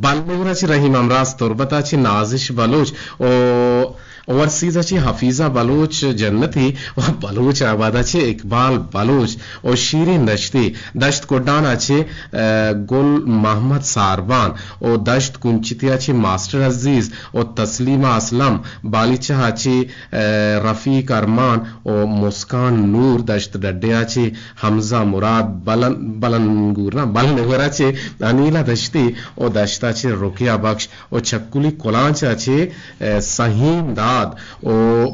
بل نگور ءَ چہ رحیم ہمراز، تربت ءَ چہ نازش بلوچ، او اوورسیز ءَ چہ حفیظہ بلوچ جنتی، و بلوچ آباد ءَ چہ اقبال بلوچ و شیرین دشتی، دشت کڈان ءَ چہ، ءَ، گل محمد ساربان و دشت کنچتی ءَ چہ ماسٹر عزیز و تسلیمہ اسلم، بالیچہ ءَ چہ، ءَ، رفیق ارمان و مسکان نور، دشت ڈڈے ءَ چہ حمزہ مراد، بلن-، بلنگور نہ، بلنگور ءَ چہ انیلہ دشتی و دشت ءَ چہ رقیہ بخش و چکلی کلانچ ءَ چہ، ءَ، سہیم داد و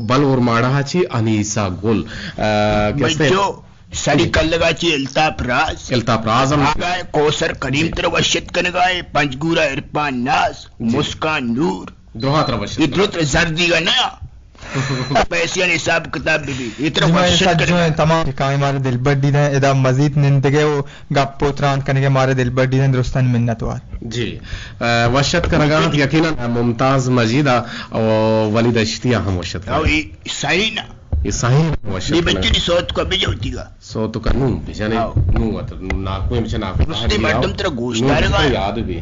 بلور ماڑہ ءَ چہ انیسہ گل۔ ءَ، کستے بچو، سری کلگ ءَ چہ الطاف راز۔ الطاف راز ہم۔ آگاہ کوثر کریم جی۔ ترا وشت کنگا ہے، پنجگور ءَ عرفان ناز، جی۔ مسکان نور۔ دروہ ترا وشت یہ کنگا۔ درو ترا زردی گا نیا۔ پیسے آنی حساب کتاب بہ بی۔ یہ ترا جی، ما وشت سجو کنگا۔ ہیں، تمام ٹھکائیں مارے دلبڈی دیں، ادا مزید نندگے و گپ و تران کنگے مارے دلبڈی دیں، درستانی منت وار۔ جی، ءَ، وشت کنگا انت، یقیناً ممتاز مجید ءَ و ولید اشتی ءَ ہم وشت کنگا۔ او، اے سائن۔ اے سائن وشت نی کنگا۔ بچی نی سوت کو بجو تیگا۔ سوت کو نو بجنے، آؤ۔ نو ات، ناکو ہم چہ ناکو۔ مسلم مردم ترا گوشدار نو بجنے یاد بی۔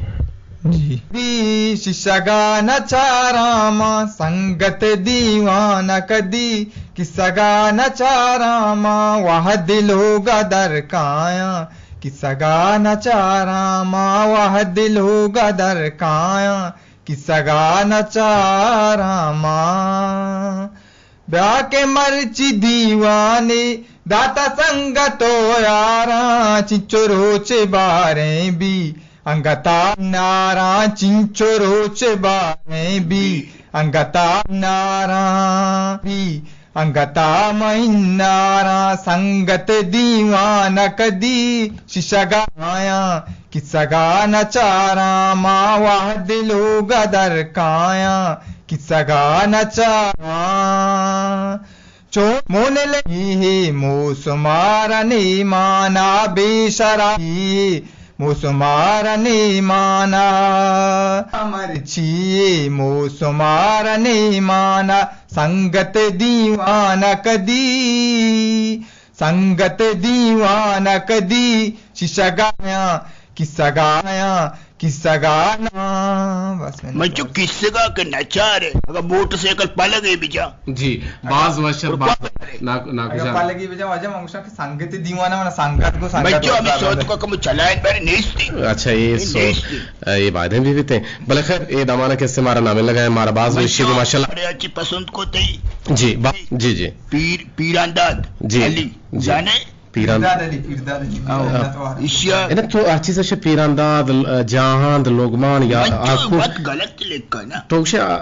جی۔ دی ششگا نچاراں ما، سنگت دیوانہ کدی، کسگا نچاراں ما، وہد لوگ در کایاں۔ کسگا نچاراں ما، وہد لوگ در کایاں، کسگا نچاراں ما۔ بیا کہ مرچی دیوانے داتا سنگت و یاراں، چنچو روچ باریں بی انگتا ناراں، چنچو روچ باریں بی انگتا ناراں، بی انگتا مہناراں، سنگت دیوانہ کدی ششگا آیاں، کسگا نچاراں ما، وہد لوگ در کایاں، کسگا نچاراں۔ چو مون لگی ہے موسمار نیمانا، بے شرابی موسمار نیمانا، مرچی موسمار نیمانا، سنگت دیوانہ کدی، سنگت دیوانہ کدی، ششگایاں، کسگایاں، کسگا نا۔ بس من من چو کسگا کہ نچارے، اگر موٹر سائیکل پلگے بجا۔ جی، باز وشت، باز۔ ناکو، ناکو اگر جان۔ پلگی بجا واجہ، من گوشاں کہ سنگت دیوانہ، من سنگت کو سنگت بچو، ہمیں سوت کو کم چلائیں بر نیستی۔ اچھا، یہ سوت، نیستی۔ اے بایدیں بہ بیتیں۔ بلے خیر، اے دمانا کسے مارا نامے لگائیں، مارا باز وشی بی، ماشاءاللہ۔ بڑے اچھی پسند کو تئی۔ جی، با-، جی، جی۔ پیر، پیران داد جی، علی، جی۔ جانے؟ پیران داد علی، پیرداد علی، آؤ۔ پیرداد علی۔ ایشیا۔ انا تو ہر چیز اش پیران داد، ل-، جہاند، لوگمان یا من تو آکو۔ بات غلط لکھا نا۔ تو گوشے، آ،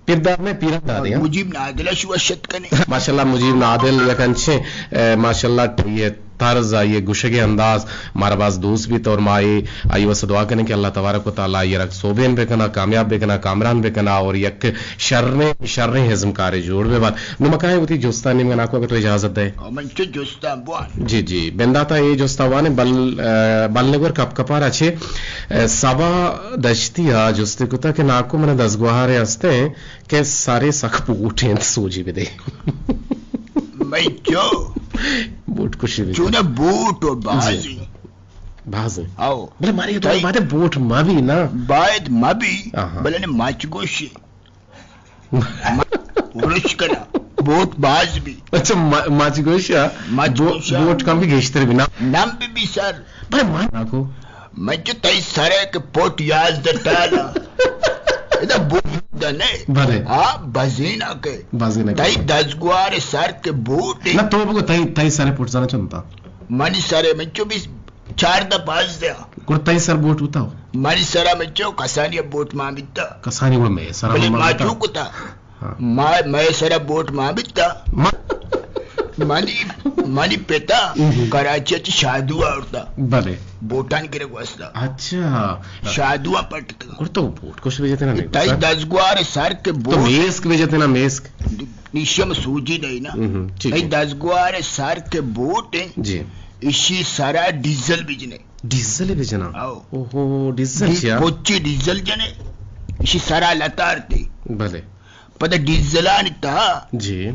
پیرداد میں پیران داد یا؟ مجیب نادل شو اشت کنے۔ ماشاءاللہ، مجیب نادل یک انچیں، اے، ماشاءاللہ، یہ طرز، آئی گوشگ انداز مارا باز دوست بیت اور ما اے، آئی واسطہ دعا کنیں کہ اللہ تبارک و تعالی آئی رکھ سوبین بکنا، کامیاب بکنا، کامران بکنا اور یک شریں، شریں ازمکارے جوڑ بہ بات۔ نو مکائیں وتی جستا نیمگا ناکو اگر تو اجازت دے۔ او من چو جستا بوان۔ جی، جی، بنداتا اے جستا وانے بل، ا، بل نگور کپ کپارا چے، ا، سبا دشتی آ جستے کتا کہ ناکو من دزگوہارے ہستے کہ سارے سک بوٹیں سوجی بدے۔ مئی چو۔ بوٹ کشی بدے۔ چونا بوٹ و بازی۔ جی۔ بازی۔ آؤ۔ بلے ماری تو تئی باید بوٹ ما بی نا۔ باید ما بی، آہا۔ بلے نے مچ گوشی۔ ورش کنا، بوٹ باز بی۔ اچھا، ما-، مچ گوش یا؟ مچ بو-، گوش یا۔ بوٹ کم بی گیشتر بی نا؟ نم بی بی سر۔ بھائی من ناکو۔ من چو تئی سرے کہ پوٹ یازدہ ٹالا۔ ادا بوٹ دنے۔ بلے۔ ہاں، بزینا کے۔ بزینا کے۔ تئی دزگوار سر کے بوٹ۔ نہ تو بگو تئی، تئی سرے پوٹ زنا چنتا۔ منی سرے من چو بیس چاردہ پانزدہ۔ گڑا تئی سر بوٹ بوتا ہو؟ منی سرا من چو کسانی بوٹ مان بیتا۔ کسانی گڑا مئے سرا بلے ہم مان ما بیتا۔ چو کتا؟ ہاں۔ ما، مئے سرا بوٹ مان بیتا۔ ما- منی، منی پتا ہم۔ کراچی چ شادو آورتا۔ بلے۔ بوٹان گرگ واسطہ۔ اچھا۔ شادو پٹ۔ گڑا تو بوٹ کش بجتے نا، تئی سر؟ دزگوار سر کے تو بوٹ۔ میسک بجتے نا، میسک۔ نیشم سوجی دئی نا۔ ہم، ٹھیک تئی ہے۔ دزگوار سر کے بوٹ۔ جی۔ اشی سرا ڈیزل بجنے۔ ڈیزل بجنا؟ آؤ۔ اوہو، ڈیزل ڈی-، چیا؟ پچی ڈیزل جنے، اشی سرا لتارتے۔ بلے۔ پدا ڈیزلانی تہا جی۔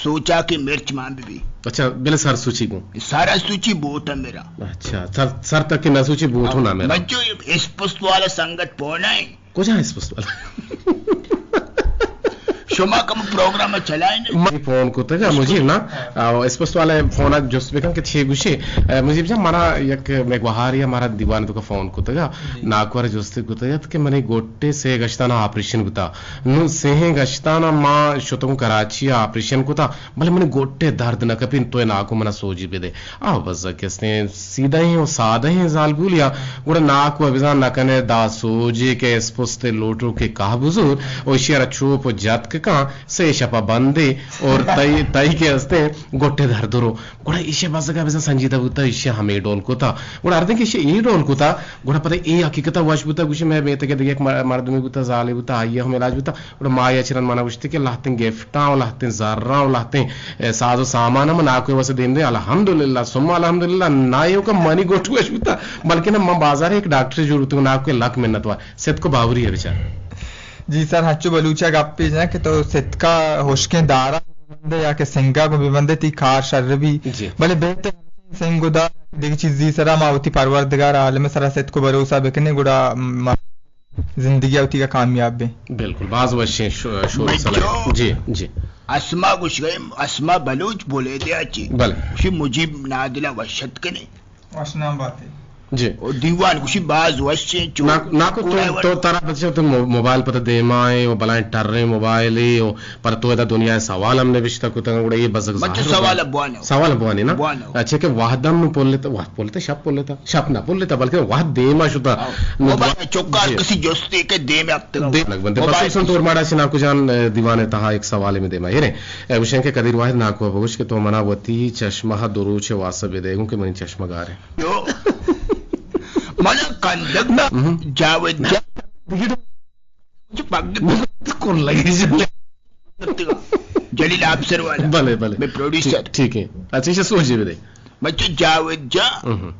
سوچا کہ مرچ مان بی۔ اچھا، بلے سر سوچی گوں۔ سر سوچی بوٹ میرا۔ اچھا، سر، سر تک کہ نہ سوچی بوٹ ہوں نہ میرا۔ من جو اسپست والا سنگت پونا ہے۔ کجا اسپست والا؟ شما کم پروگرام چلائیں۔ من فون کتگا مجیب نا، آ، اسپست والا فون جست بکن کہ چے گوشی۔ آ، مجیب جان، منا یک مئے گوہاری ہمارا دیوان تو کا فون کتگا، ناکور جست کتگا کہ منی گوٹے سے گشتانا آپریشن بوتا۔ نو سہیں گشتانا ما شتگوں کراچی آپریشن کتا۔ بلے منی گوٹے درد نہ کپین، تو ناکو منا سوجی بدے۔ آ بزگ کہ استیں سیدھیں و سادہیں زالبولیا، گڑا ناکو بزان نہ کنے دا سوجے کہ اسپست لوٹو کہ کاہ بزور، و اشی را چوپ و جتک کن، سے شپا بندے، اور تئی، تئی کہ استیں گوٹے درد رو۔ گڑا ایشی بزگا بزان سنجیدہ بوتا، ایشی ہمے ڈول کتا۔ گڑا ہر دن کہ ایشی ای ڈول کتا، گڑا پدا ای حقیقتا وش بوتا، گوشی مئے میتگے دگہ یک مر-، مردمی بوتا، زالے بوتا، آئی ہم علاج بوتا۔ گڑا مایا چرن منا گوشتی کہ لہتیں گفٹاں و لہتیں زراں و لہتیں، اے، ساز و سامان ہم ناکوئے واسطہ دیم دے۔ الحمدللہ، ثم الحمدللہ، نہ ایوکا منی گوٹ وش بوتا، بلکہ نہ من بازار ایک ڈاکٹر جوڑ بوتوں، ناکوئے لک منت وار۔ صدق و باوری ہے بیچارہ۔ جی سر، ہنچو بلوچا گپے جناں کہ تو ستکا ہشکیں دارا ببندے یا کہ سنگا گوں ببندے، تی کار شر بی۔ جی۔ بلے بہتر سنگ و دار دگہ چیزی سرا ما وتی پروردگار عالم سرا ستک و بھروسہ بکنیں، گڑا ما زندگی وتی کا کامیاب بیں۔ بالکل، باز وشیں شو-، شور سلام۔ جی، جی۔ اسما گوش گئے، اسما بلوچ بولے دیا چی۔ بلے۔ شی مجیب نادلا وشت کنے۔ وش نام باتے۔ جی۔ او دیوان گوشی باز وشیں چو۔ نا-، ناکو تو، تو ترا پتہ تو مو-، موبائل پتہ دیما ایں و بلائیں ٹریں موبائلے و پر تو ادا دنیا سوال ہم نوشتہ کتگ، گڑا یہ بزگ من تو ظاہر سوال بوان۔ بوانو۔ سوال بوانی نا؟ بوانو۔ اچھا کہ وہد ہم نو پولتا، وہد پولتا، شپ پولتا، شپ نہ پولتا، بلکہ وہد دیما شتا۔ ہاں۔ نو موبائل دوا-، چکار جی۔ کسی جستے کہ دیم اپتگا۔ دیم لگ بنتے۔ موبائل پسو سن تور ماڑا چنا کو جان، اے، دیوان تہا ایک سوال میں دیما۔ یہ رہے۔ اے، گوشن کہ قدیر واحد ناکو بگوش کہ تو منا وتی چشمہ دو روچ واسطہ بدے گوں کہ منی چشمہ گار ہے۔ جو من کندگ نہ مہم۔ جاوید جان۔ دیگه تو پگ کن لگی جلے۔ جلیل آبسر والا۔ بلے، بلے۔ میں پروڈیوسر۔ ٹھیک، ٹھیک ہے۔ اچھا، اسے سوچے بدے۔ بچے جاوید جان۔ مہم۔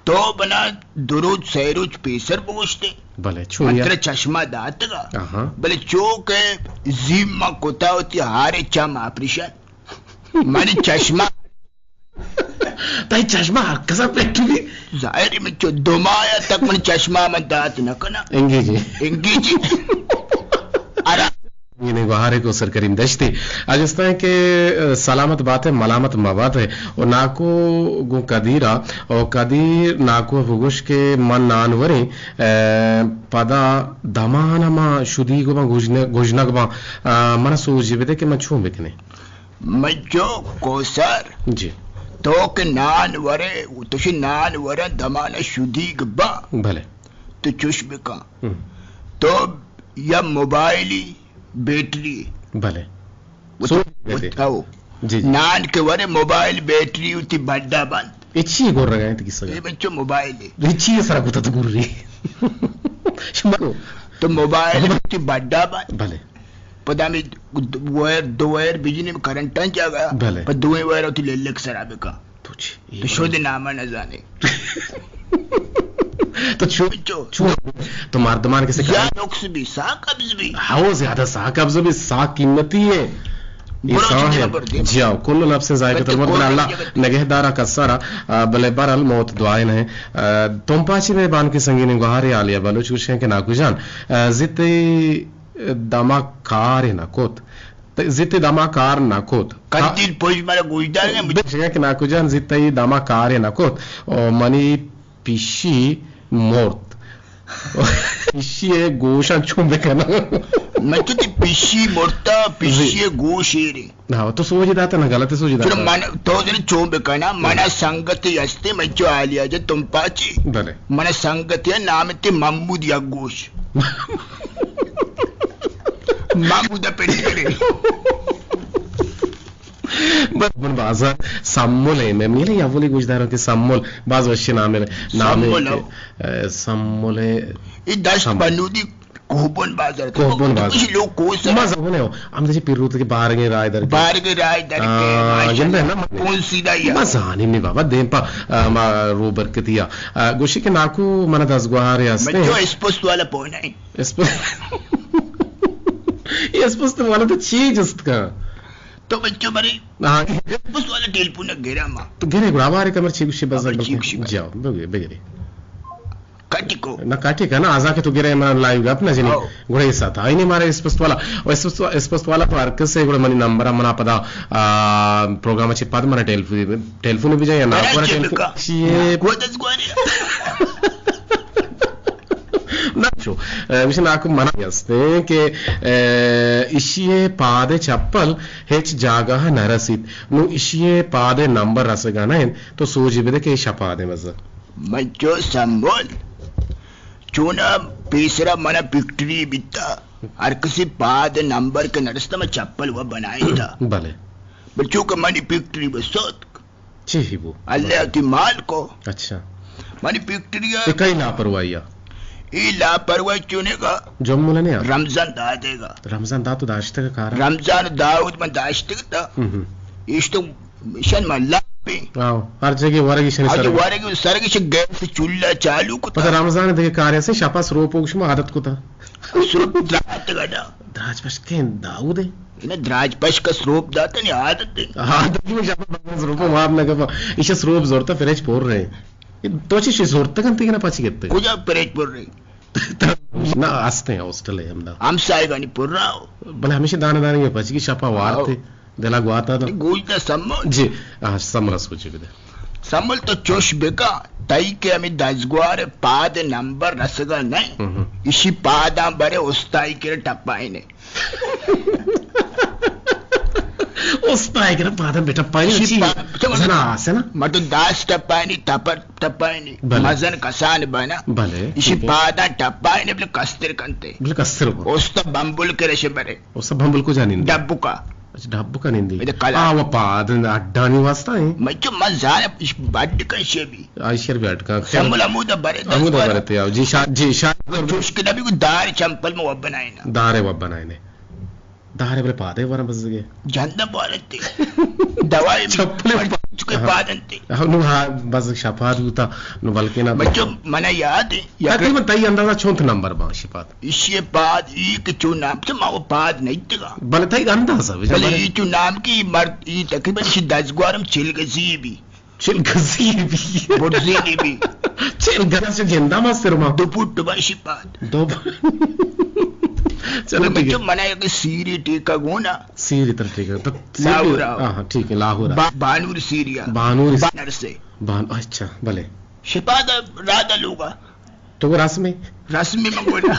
تو بنا دو روچ، سے روچ پیسر بگوشتے۔ بلے، چون من یا؟ ترا چشمہ داتگا۔ آہا۔ بلے چو کہ زیم ما کتا ہوتی ہارے چم آپریشن۔ منی چشمہ۔ تئی چشمہ ہر کسا پیٹ بی۔ ظاہر ہے، من چو دو ماہ تک من چشمہ من دات نہ کنا۔ انگیجی۔ انگیجی۔ ارا۔ یہ گوہارے کو سر کریم دشتی۔ اگستان کہ، اے، سلامت بات ہے، ملامت مبات ہے۔ و ناکو گوں قدیرا، و قدیر ناکو بگوش کہ من نان وریں، اے، پدا دمان ما شدی گو بان گوجنگ، گوجنگ بان، اے، من سوچ بدے کہ من چون بکنے۔ من چو کوسر، جی۔ تو کہ نان ورے، تو شی نان ورے دمان شدیگ با۔ بلے۔ تو چوش بکن۔ ہم۔ تو یا موبائلی بیٹری۔ بلے۔ وہ سو تو، وہ تو۔ جی، جی۔ نان کے ورے موبائل بیٹری ہوتی بڈا بند۔ اے چی گور رگا انت کسا؟ اے بچو موبائل ہے۔ اے چی سرا کتا تو گور رہی؟ شما کو۔ تو موبائل ہوتی بڈا بند۔ بلے۔ پدا ہمیں دو وائر، دو وائر بجلی میں کرنٹاں جاگا۔ بلے۔ پہ دوئیں وائر ہوتی لیلک سرا بکا۔ تو چی؟ تو شود نامہ نہ زانے۔ تو چو، چو۔ چو۔ تو مردمان کسے یا کار نقص بی، سا قبض بی۔ ہاو، زیادہ سا قبض بی، سا قیمتی ہے۔ برو انسان چیزیں ہے۔ نہ بردے۔ جی ہاو، کل نفس ذائقۃ الموت، بلے اللہ نگہدارا کسارا، آ، بلے بہرحال موت دعائیں ہے۔ آ، تم پاچی میں بان کے سنگین گوہارے عالیہ بلوچ گوشیں کہ ناکو جان، آ، زیتے دما کار نہ کت۔ ت-، زیتے دما کار نہ کت۔ قندیل پوج مارا گوش دار نہ مجھے۔ بشکا کہ ناکو جان زیتے دما کار نہ کت۔ او منی پیشی مرت۔ پیشی گوشاں چون بکناں؟ من تو تی پیشی مرتا، پیشی گوش ایرے۔ ہاں، تو سوج داتا نا، غلط سوج داتا۔ چلو من، تو جن چون بکناں، منا سنگتی ہستے، من چو عالیہ جان تم پاچی۔ بلے۔ منا سنگتی نام تی محمود یک گوش۔ محمود پنڈ کرے۔ بس من بازار سمول ہے، میں میرے اولی گوشداروں کے سمول، باز وشی نام ہے، نام ہے سمول کہ، ہو۔ اے، سمول ہے۔ اے دشت سمول۔ بنودی کوہبن بازار۔ کوہبن بازار۔ کچھ لوگ کوہ سر۔ ما زبون ہے ہو۔ ہم دیجی پیروت کے بارگے رائے در کے۔ بارگے رائے در کے، آ، ماشاءاللہ۔ گندہ ہے نا؟ کون سیدھا ہی ہے؟ ما زانی میں بابا دیم پا، آ، ما رو برکتی آ۔ آ، گوشی کہ ناکو منا دزگوہارے ہستے۔ من جو اسپست والا پونا ہے۔ اسپست۔ یہ اسپست والا تو چی جست کا؟ تو بچو برے۔ ہاں۔ بس والا ٹیلیفون گرا ما۔ تو گرے گڑا بارے کمر چی گوشی بزگ خبر چی بلکہ۔ گوشی بزگ۔ جاؤ، بگے، بگے۔ کٹی کو۔ نہ کٹی کا نا، آزا کہ تو گرے من لائیو گپ نہ جنی۔ ہاؤ۔ گڑا ایسا تھا۔ اینی مارے اسپست والا۔ او اسپست، اسپست والا تو ہر کس ہے، گڑا منی نمبر منا پدا، آ، پروگرام چی پد منا ٹیلیفون، ٹیلیفون بھی جائے یا نا، میرا پر چی ٹیلیفون۔ بکا؟ چیے؟ کو دس گواری؟ نہ چو، اے، مشن آکو منع ہستے کہ، اے، اشی پاد چپل ہچ جاگہ نہ رسیت۔ نو اشی پاد نمبر رسگا نہ انت، تو سوجی بدے کہ شپاد مزہ۔ من چو سمبل، چونا پیسرا منا پکٹری بیتا، ہر کسی پاد نمبر کے نرستا، من چپل و بنائیتا۔ بلے۔ بل چونکہ منی پکٹری بسوت، چی ہی بو؟ اللہ تی مال کو۔ اچھا۔ منی پکٹری اے کئی لاپرواہی آ؟ اے لاپرواہی چونے گا؟ جملہ نے آ؟ رمضان دادے گا۔ رمضان دا تو داشتگ کارا؟ رمضان داود من داشتگ تا۔ ہم ہم۔ ایش تو مشن ملا پہ۔ آو، ہر جگہ ورگی شنی ہر سر۔ ورگی سرگی چھ گیس چولہا چالو کتا۔ پتہ رمضان دیگہ کارے سے شپا سروپ ہوگ شما عادت کتا۔ سروپ دراج گڑا۔ دراج پشکیں داود ہے۔ انہیں دراج پشک سروپ داتا نی عادت ہے۔ عادت میں شپا بغیر سروپ واب نہ گپا۔ ایشا سروپ زورتا فریج پور رہے۔ تو چی شی زورتا کنتے کہ نہ پچ گتے؟ کجا فریج پور رہے؟ نہ، ہستے ہیں، ہاسٹل ہے ہمدا۔ ہم سائے گانی پور رہا ہو۔ بلے ہمیشہ دانے دانے میں پچ گی شپا وارتے۔ آو۔ دلا گواتا دا۔ گوش دا سمو۔ جی، آ، سمرا سوچی بدے۔ سمل تو چوش بکا، تئی کہ ہمیں دزگوار پاد نمبر رسگا نہیں۔ ہم ہم۔ اشی پاداں برے استائی کرے ٹپائینے۔ استائی کرے پاداں بے ٹپائینے، اشی اشی پا-، تو زنا آسے نا؟ مردم داس ٹپائینی، تپر ٹپائینی، بلے۔ مزن کسان بنا۔ بلے، اشی ٹھیک ہے۔ پاداں ٹپائینے بلے کستر کنتے۔ بلے کستر کو۔ استا بمبل کرے شے برے۔ استا بمبل کو جانین دے؟ ڈبکا۔ اچھا، ڈبکا نندی۔ اے تو کلا۔ آ، وہ پاد اڈانی واسطہ ہیں۔ مچو من زان اش بڈ کن شے بی۔ آ، شیر بڈ کن۔ سمل ہمودا برے، ہمودا دس برے تے آو۔ جی، شا-، جی، شا-، چوش کہ نبی کو دار چمپل میں وب بنائینا۔ دارے وب بنائینے۔ دارے برے پادے ورن بزگے۔ جندم بارتے۔ دوائی چپلے پا-، چکے ہاں۔ پادنتے۔ ہاں، نو ہاں، بس شپاد بوتا، نو بلکہ نہ بچو، بوتا۔ منا یاد ہے، یک تقریباً تئی اندازہ چونت نمبر باں شپاد؟ ایشی پاد، ای کہ چو نام، چہ ما وہ پاد نہیں تگا۔ بلے تئی اندازہ بجا بلے بلے۔ ای چو نام کی مرد، ای تقریباً ایشی دزگوارم چل گزی بی۔ چل گزی بی۔ بڑزی نی بی۔ چل گز چو گندا مستر ما۔ دو پوٹ باشی پاد۔ دو پوٹ۔ چلو ٹھیک ہے۔ بچو منا یک سیری ٹیکا گونا۔ سیری تر ٹیکا۔ تو سیری لاہور آؤ۔ ہاں، ہاں، ٹھیک ہے، لاہور آؤ۔ با-، بانور سیریا۔ بانور س-، بانر سے۔ بان-، اچھا، بلے۔ شپاد رادا لوگا۔ تو وہ رسمی؟ رسمی من گونا۔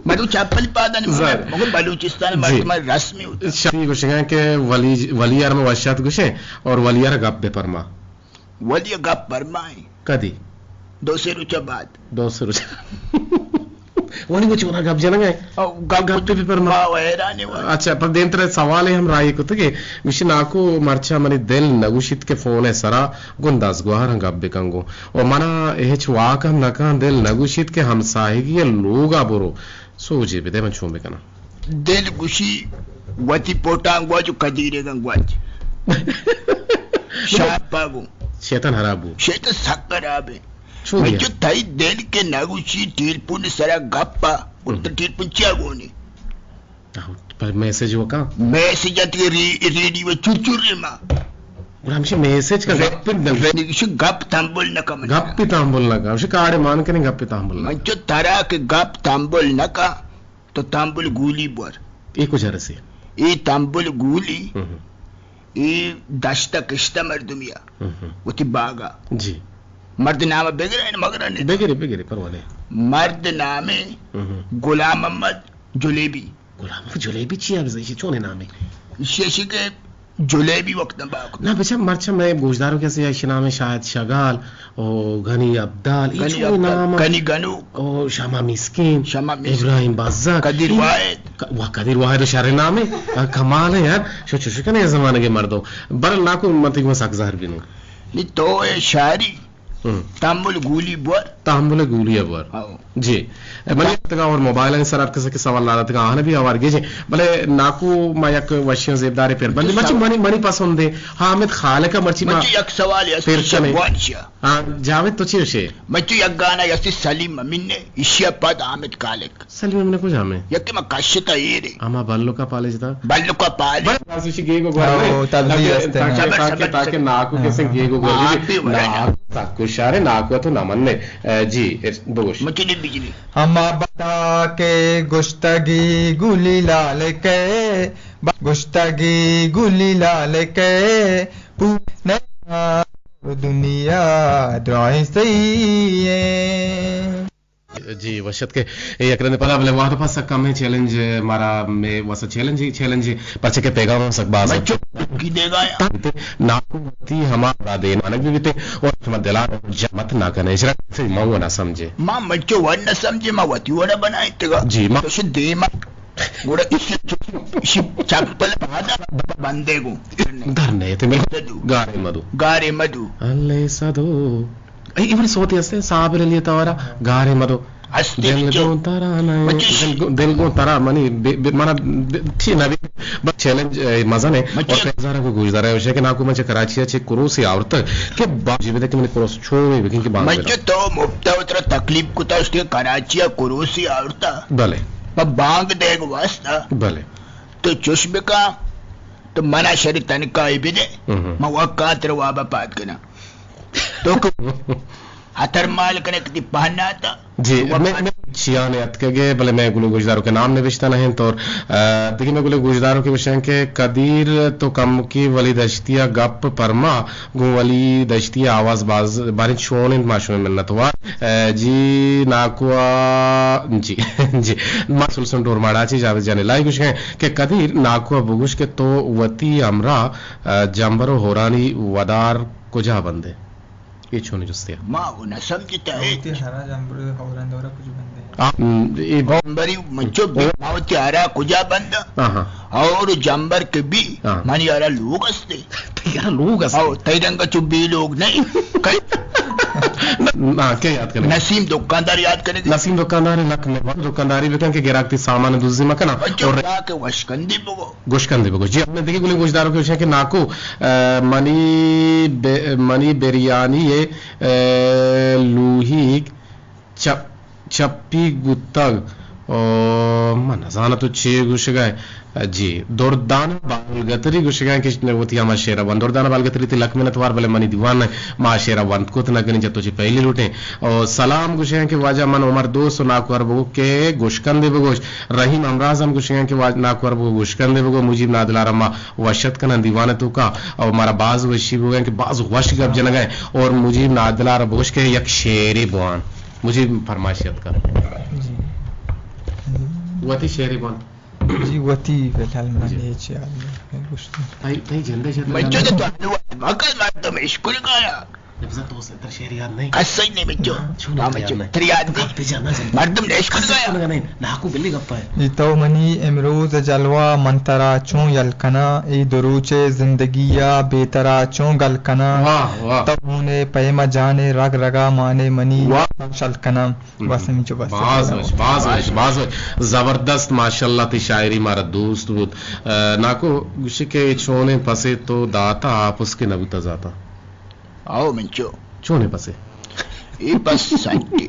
مردم چپل پادا نہیں، زر۔ مگر بلوچستان جی۔ مردم رسمی ہوتا۔ شاہی گوشگاں کہ ولی، ولی یار میں وشات گوشیں اور ولی یار گپ بے پرما۔ ولی گپ پرمائیں۔ کدی؟ دو سے روچہ بعد۔ دو سے روچہ۔ ولی وہ چونا گپ جنگ ہے۔ او، گپ گپ پہ پرما۔ ما حیران ہے وہ۔ اچھا، پر دیم ترے سوال ہے ہم رائی کتگے۔ مشی ناکو مرچا منی دل نگوشیت کہ فون ہے سرا گوں دزگوہاراں گپ بکن گوں۔ و منا ہچ واک ہم نکاں، دل نگوشیت کہ ہمساہگی ء لوگا برو۔ سوجے بدے من چون بکناں؟ دل گوشی وتی پوٹاں گواچ و کدیرگاں گواچ۔ شاپا گوں۔ شیطان حراب بو۔ شیطان سک حراب ہے۔ چون من بیا؟ چو تئی دل کہ نگوشی ٹیلپون سرا گپا، گڑا تو ٹیلپون چیا گونی؟ آہو، پر میسج وکاں؟ میسج ات کہ ری-، ریڈیو چور چور ریما۔ گڑا ہمشی میسج کا گپ نہ۔ ریڈیو گپ تامبل نہ کا من۔ گپ پہ تامبل نہ کا۔ ہمشی کاڑے مان کنے گپ پہ تامبل نہ کا۔ من چو ترا کہ گپ تامبل نہ کا، تو تامبل گولی بور۔ اے کجا رسی؟ اے تامبل گولی، ہم ہم۔ اے دشتہ کشتہ مردمیا، ہم ہم۔ وتی باگا۔ جی۔ مرد نام بگرے، مگر نہیں۔ بگرے، بگرے، پرواہ نہیں۔ مرد نام ہم ہم۔ غلام محمد جلیبی۔ غلام جلیبی چی ہے؟ بزن، ایشی چون نامے؟ ایشی، ایشی کہ جلیبی وقت نہ باکو۔ نہ، بچا، مرچا میں گوشداروں کسی ایشی نامے شاید شگال، او غنی عبدال، ای غنی چون عبدال، نام؟ غنی گنو۔ او شاما مسکین، شاما مسکین۔ ابراہیم بزگ۔ قدیر ای واحد۔ ک-، واہ، قدیر واحد شر نامے۔ آ، کمال ہے یار۔ شو چوش کنے زمانے کے مردو۔ برل ناکو متی کو سک زہر بینو۔ نی تو اے شاعری۔ ہم۔ تحمل گولی بور۔ تحمل گولی بور۔ ہاں۔ جی۔ منی تگا اور موبائل سر ہر کسے کہ سوال نہ تگا آہن بھی آوار گیجے۔ بلے ناکو ما یک وشیاں زیبدارے پر بندی۔ مرچی منی، منی پسند ہے۔ حامد خالق مرچی ما مرچی یک سوال ہے، پیر کنے۔ شبوان شیا۔ ہاں، جاوید تو چی وشے؟ مرچی یک گانا یسی سلیم امین نے، اشیا پد حامد خالق۔ سلیم امین کجا میں؟ یکی ما کشتا ایرے۔ اما بلو کا پالے جتا۔ بلو کا پالے۔ بس اسی گیگو گوار او، نہیں۔ تاکہ، تاکہ، تاکہ ناکو کسے گیگو گوار نہیں۔ ناکو تاکو شارے، ناکو تو نہ مننے۔ اے، جی، اس، بگوش۔ مچلی بجلی۔ ہما بتا کے گشتگی گلی لال کے، گشتگی گلی لال کے، پو-، نہ، دنیا درائیں سہی ہے۔ جی، وشت کہ اے یک رندے پدا، بلے وہد پس کم ہے، چیلنج مارا میں واسا چیلنج ہی چیلنج ہے، پرچہ کہ پیغام سک باز ہے۔ بچو، کی دے گا یا؟ ناکو وتی ہما را دین مانک بھی بیتے اور شما دلان جمت نہ کنے، اشرا سے ما وہ نہ سمجھے۔ ما مچو ور نہ سمجھے، ما وتی ور بنائیں تگا۔ جی، ما تو شد دیما۔ گڑا اسی، اسی چپل پادا بندے گو۔ در نہیں تے میرے گارے مدو۔ گارے مدو۔ اللہ سدو۔ اے، ایوری سوتی ہستے، صابر علی توارا، گارے مدو۔ ہستے دل بچو۔ گوں ترا نہ، بچو۔ دل گوں، دل گوں ترا منی، بے، بے، منا، بے، چی نہ بی، بس چیلنج، اے، مزن ہے۔ بچو۔ اور پیزارا کو گوشدار ہے، وشے کہ ناکو من چہ کراچی چہ کروسی آورتگ، کہ با-، جی بدے کہ منی کروس چھوڑے بکن کہ بانگ بچو۔ تو مفتا اترا تکلیف کتا، اس کے کراچی کروسی آورتا۔ بلے۔ پہ بانگ دیگ واسطہ۔ بلے۔ تو چش بکا، تو منا شری تنکائی بدے، ہم۔ من وکاں تر وابا پاد کناں۔ تو کہ ہتر مال کنے کتی پہناتا۔ جی، تو میں، وابا میں چیانے اتکگے، بلے میں گلو گوشداروں کے نام نوشتہ نہیں تو، آ، دیکھیں میں گلو گوشداروں کے وشیں کہ قدیر تو کم کی ولی دشتیا گپ پرما، گوں ولی دشتی آواز باز باریں چون انت، ما شمئے منت وار۔ اے، جی، ناکو ءَ، جی، جی، ما سلسن ڈور ماڑا چی جاوید جان الہی گوشگیں کہ قدیر ناکو ءَ بگوش کہ تو وتی ہمراہ، اے، جمبر و ہورانی ودار کجا بندے؟ اے چونیں جستے؟ ما و نہ سمجھتا ہے۔ وتی ہمراہ جمبر و ہورانی ودار کجا بندے؟ آ، م، اے با- جمبری منچو بی، او۔ ما وتی ہمراہ کجا بنداں؟ آہاں۔ اور جمبر کے بی، ہاں۔ منی ہمراہ لوگ استے۔ تئی ہمراہ لوگ استے۔ او، تئی رنگ چو بی لوگ نہیں۔ کئی؟ نا، کیا یاد کرے؟ نسیم دکاندار یاد کرے۔ نسیم دکاندار لک میں دکانداری بکن کہ گراک تی سامان دزی مکنا۔ بچو اور کیا کہ وشکندی بگو۔ گوشکندی بگو۔ جی، ہمیں دیکھیں گلیں گوشداروں کے وشیں کہ ناکو، اے، منی بے-، منی بریانی ہے، اے، لوہی چپ-، چپی گوتگ۔ او، من نزاناں تو چے گوشگا ئے۔ جی، دردانہ بالگتری گوشگا ئے کہ وتی ہما شعرا بند۔ دردانہ بالگتری تی لک منت وار، بلے منی دیوان ما شعرا بند کت نہ کنیں، جتو چی پہلی لوٹیں۔ او، سلام گوشگا ئے کہ واجہ من عمر دوست و ناکو ءَ بگو کہ گوشکندے بگوش۔ رحیم امراض ہم گوشگا ئے کہ واج-، ناکو ءَ بگو گوشکندے بگو۔ مجیب نادل ءَ را ما وشت کناں دیوان توکا، او مارا باز وشی بوگا ئے کہ باز وش گپ جنگا ئے۔ اور مجیب نادل ءَ را بگوش کہ یک شعرے بوان۔ مجھے فرمائش یاد کر۔ جی۔ وتی شعری بند۔ جی، وتی فی الحال من جی۔ ہیچ یاد نہیں گوشت۔ تئی، تئی جندے شعر من یاد جو نہیں۔ تو مکل مردم اشکل گایا۔ نبزا تو سے تر شعر یاد نہیں۔ کسے نہیں بچو۔ چون ہاں یاد بچو، نہیں؟ تر یاد نہیں۔ گپ جانا جن۔ مردم نے اشکل گایا۔ نہیں، ناکو بلی گپ ہے۔ جی، تو منی امروز جلوہ من ترا چون یل کناں، اے دو روچے زندگی ءَ بے ترا چون گل کناں۔ واہ، واہ۔ تو ہونے پیم جانے رگ رگا مانے منی واہ۔ شل کناں۔ ہم۔ بس ہمینچو بس۔ باز وش، باز وش، باز وش۔ زبردست، ماشاءاللہ، تی شاعری مارا دوست بوت۔ اے، ناکو گوشی کہ چونیں پسے تو داتا آپس کے نبوتا زاتا۔ آؤ منچو۔ چونیں پسے؟ اے پس سنٹی۔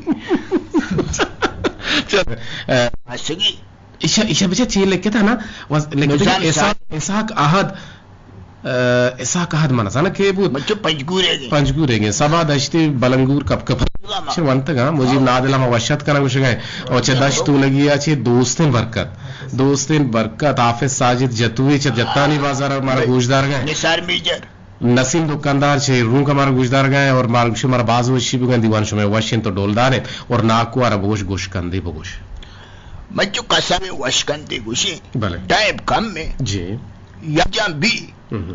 چل، اے، اسگی۔ ایشا، ایشا بچا چی لکھتا نا؟ وز-، لکھتا کہ نظام اسحاق، صاحب۔ اسحاق احد، اے، اسحاق احد من زاناں کہ بوت۔ مچو پنجگورے گے۔ پنجگورے گے۔ سبا دشتی بلنگور کپ کپ۔ چہ ونتگاں، مجیب نادل ہم وشت کناں گوشگا ئے۔ او چہ دشت تولگی ءَ چہ دوستیں برکت۔ دوستیں برکت، حافظ ساجد جتوئی چہ جتانی بازار ءَ مارا گوشدارگا ئے۔ نثار میجر۔ نسیم دکاندار چہ رونک ءَ مارا گوشدارگا ئے اور مارا گوشی مارا باز وشی بوگا ئے، دیوان شمئے وش انت تو ڈولدار انت اور ناکو ءَ را بگوش گوشکندے بگوش۔ من چو قسم وشکندے گوشی۔ بلے۔ ٹائم کم ہے۔ جی۔ یک جان بی۔ ہم۔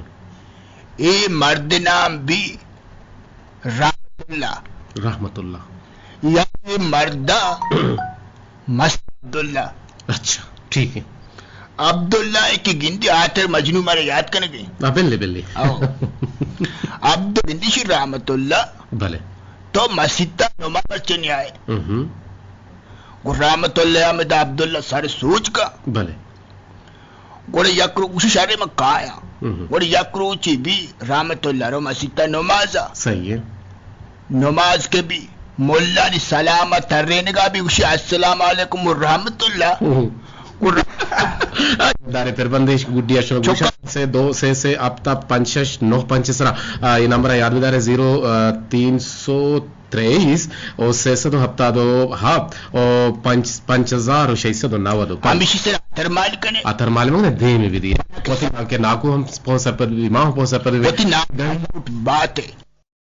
اے مرد نام بی رحمت اللہ۔ رحمت اللہ۔ یا اے مردا مست عبداللہ۔ اچھا، ٹھیک ہے۔ عبداللہ ءَ کہ گندی آتر مجنو مارا یاد کنگے۔ ہاں، بلے، بلے۔ او۔ عبد گندی شی رحمت اللہ۔ بلے۔ تو مسیت ءَ نماز چہ نیائے؟ ہم۔ گڑا رحمت اللہ احمد عبداللہ سر سوچ کا۔ بلے۔ گڑا یک رو-، گوشی شرے من کایا۔ ہم۔ گڑا یک روچی بی رحمت اللہ رو مسیت ءَ نماز ءَ۔ صحیح ہے۔ نماز کہ بی، ملانی سلام ءَ ترینگا بی، گوشی السلام علیکم و رحمت اللہ۔ ہم۔ گڑا دارے پر بندش گڈی اشو چکا۔ گوشا سے دو سے سے ہپت ہپت پنچ شش نو پنچ سرا، آ، یہ نمبر یاد بدارے، زیرو، آ، تین سو تریس او سیصد و ہپتاد و ہپت او پنچ، پنچ ہزار و ششصد و نود و پنچ۔ ہمیشی سرا اتر مال کنے۔ اتر مال مگنے دیم بدی۔ وتی ناکو ہم پون سرپد بی، ما ہم پون سرپد بی۔ وتی ناکو بات ہے۔